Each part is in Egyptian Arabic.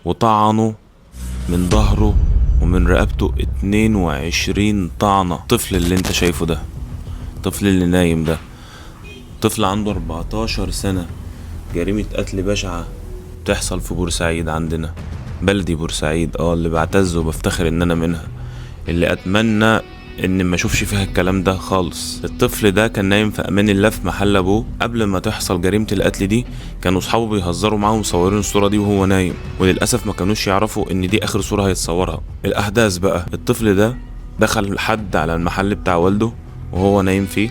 وطعنه من ظهره ومن رقبته 22 طعنة. الطفل اللي انت شايفه ده، الطفل اللي نايم ده، طفل عنده 14 سنة. جريمة قتل بشعة بتحصل في بورسعيد عندنا، بلدي بورسعيد، اللي بعتز وبفتخر ان انا منها، اللي اتمنى ان ما اشوفش فيها الكلام ده خالص. الطفل ده كان نايم في امان الله في محل ابوه. قبل ما تحصل جريمة القتل دي كانوا اصحابه بيهزروا معاه ومصورين الصورة دي وهو نايم، وللاسف ما كانوش يعرفوا ان دي اخر صورة هيتصورها. الاحداث بقى، الطفل ده دخل حد على المحل بتاع والده وهو نايم فيه،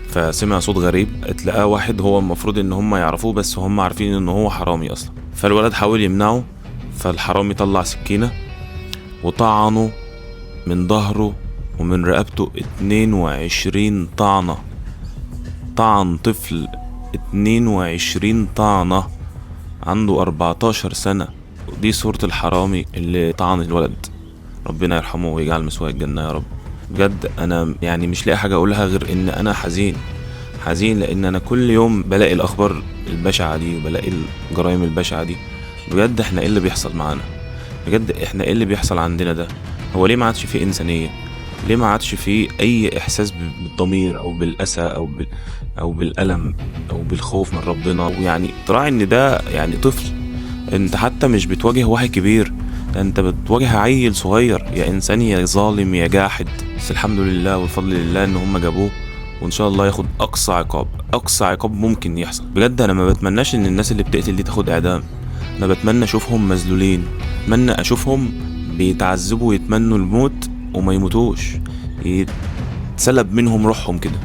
فسمع صوت غريب، اتلقاه واحد هو المفروض ان هم يعرفوه بس هم عارفين ان هو حرامي اصلا. فالولد حاول يمنعه، فالحرامي طلع سكينة وطعنه من ظهره ومن رقبته 22 طعنة. طعن طفل 22 طعنة عنده 14 سنة. دي صورة الحرامي اللي طعن الولد، ربنا يرحمه ويجعل مثواه الجنة يا رب. بجد انا مش لاقي حاجة اقولها غير ان انا حزين، حزين لان انا كل يوم بلاقي الاخبار البشعة دي وبلاقي الجرائم البشعة دي. بجد احنا ايه اللي بيحصل معانا؟ بجد احنا ايه اللي بيحصل عندنا ده؟ هو ليه ما عادش فيه انسانية؟ ليه ما عادش فيه اي احساس بالضمير او بالاسى او بالالم او بالخوف من ربنا؟ تراعي ان ده طفل، انت حتى مش بتواجه واحد كبير، ده انت بتواجه عيل صغير. يا انسان يا ظالم يا جاحد. بس الحمد لله والفضل لله ان هم جابوه، وان شاء الله ياخد اقصى عقاب، اقصى عقاب ممكن يحصل. بجد انا ما بتمناش ان الناس اللي بتقتل دي تاخد اعدام، انا بتمنى اشوفهم مذلولين، اتمنى اشوفهم بيتعذبوا ويتمنوا الموت وما يموتوش، يتسلب منهم روحهم كده.